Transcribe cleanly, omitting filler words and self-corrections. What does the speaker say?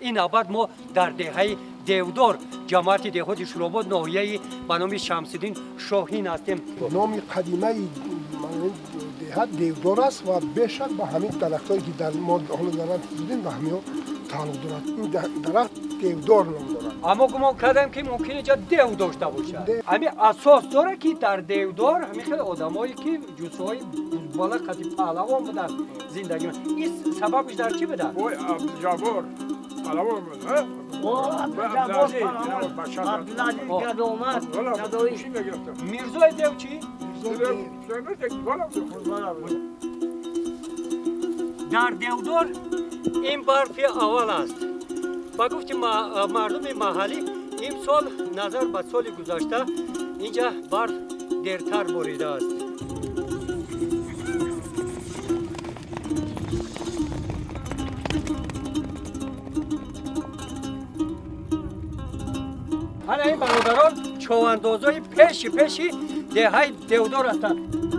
Ин навбат мо дар деҳаи Девдор, ҷамоати деҳоти Шуробод, ноҳияи ба номи Шамсиддин Шоҳин ҳастем. Номи қадимаи деҳа Девдор аст ва бешак ба ҳамин дарахтое ки дар мо ҳоло дар дидем ба ҳамиҳо тааллуқ дорад. Ин дарахт Девдор ном дорад. Аммо гумон кардам, ки мумкин инҷа дев дошта бошад. Ҳамин асос дорад, ки дар Девдор ҳамин хел одамое, ки ҷуссаҳои бала қади паҳлавон буданд, зиндагӣ. Ин сабабш дар чӣ буда? Ой, Абдуҷаббор паҳлавон буд. Мирзои дев чӣ? Дар Девдор ин барфи аввал аст. Ба гуфти мардуми маҳаллӣ, имсол назар ба соли гузашта инҷа барф дертар боридааст. Ҳана ин бародарон човандозои пеши пеши деҳаи Девдор ҳастанд.